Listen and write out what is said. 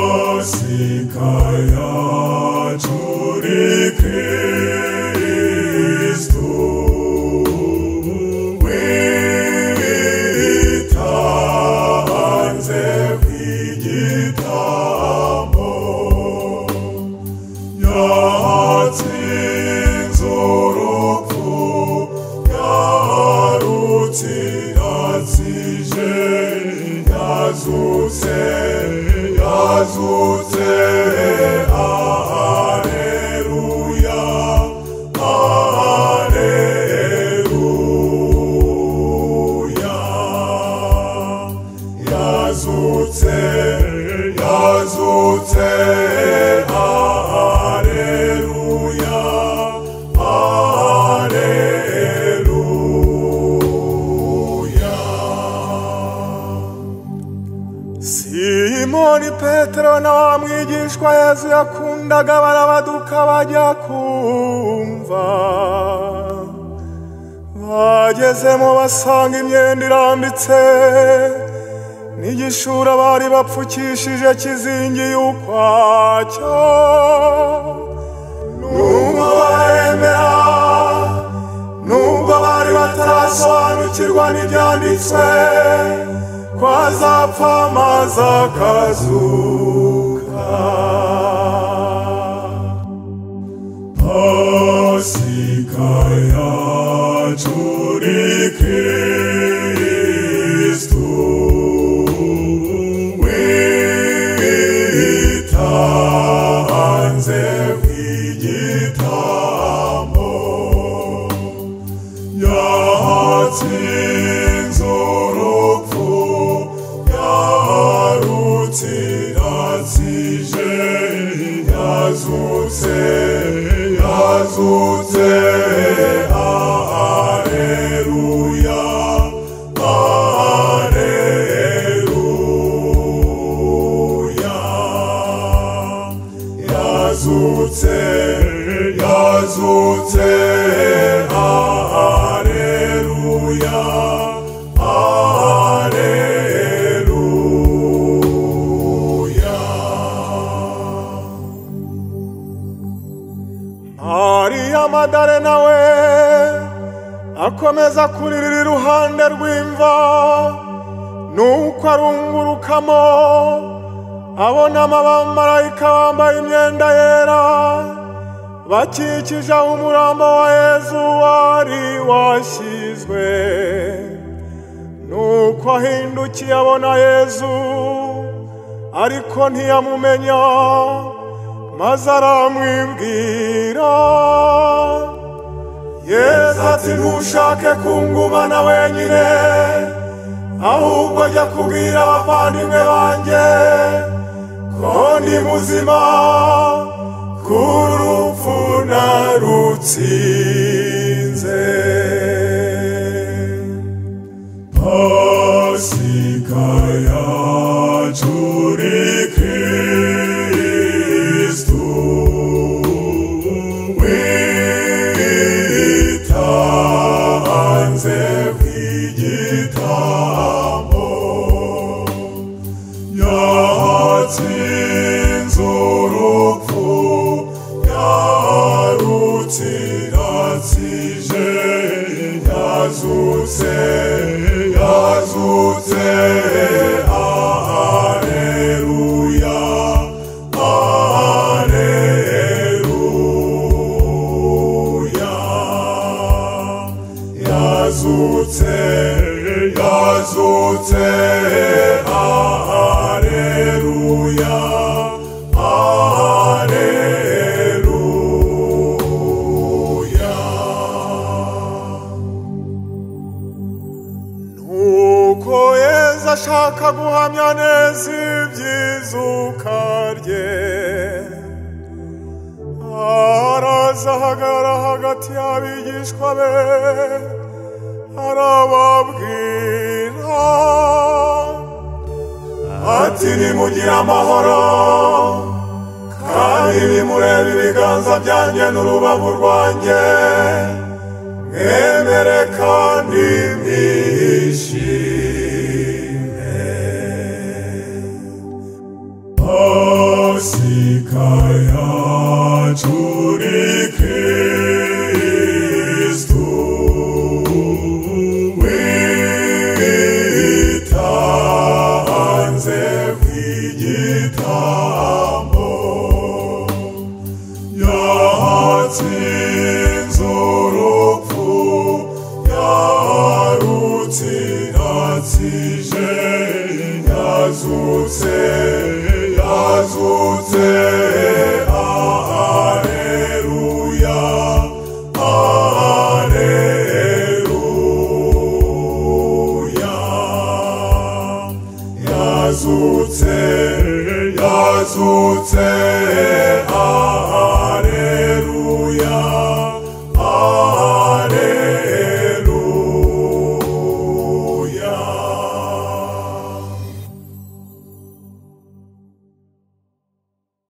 Pasika yacu ni Kristu witanze igitambo, yatsinze urupfu, yarutsiratsije, yazutse, yazutse, alleluia, alleluia. Yazutse, yazutse, alleluia, alleluia. Simoni Petero na wa mwigishwa Yesu yakundaga barabaduka bajya kumva. Bagezemo basanga imyenda irambitse n'igishura bari bapfukishije kizingiye ukwacyo. Nubwo baremera, nubwo bari batarasobanukirwa n'ibyanditswe ko azapfa maze akazuka. Pasika yacu ni Kristu witanze igitambo, yatsinze urupfu, yarutsiratsije, yazutse, yazutse, alleluia, alleluia. Yazutse, yazutse, alleluia, alleluia. Mariya Madarena we akomeza kuririra iruhande rw'imva, nuko arungurukamo abona abamarayika bambaye imyenda yera bakikije aho umurambo wa Yezu wari washyizwe. Nuko ahindukiye abona Yezu, ariko ntiyamumenya, maze aramwibwira. Yezu ati ntushake kungumana wenyine, ahubwo jya kubwira abavandimwe banjye ko ndi muzima, ko urupfu narutsinze. Pasika yacu ni Kristu witanze igitambo, yatsinze urupfu, yarutsiratsije, yazutse, yazutse, alleluia, alleluia. Yazutse, yazutse, alleluia, alleluia. Nuko Yezu ashaka guhamya neza iby'izuka rye, araza ahagarara hagati y'abigishwa be, arababwira Ati nimugire amahoro, kandi nimurebe ibiganza byanjye n'urubavu rwanjye, mwemere kandi mwishime. Pasika yacu ni Kristu witanze kw'igitambo, yatsinze urupfu, yarutsiratsije, yazutse, yazutse, alleluya, alleluya. Yazutse, yazutse, alleluya.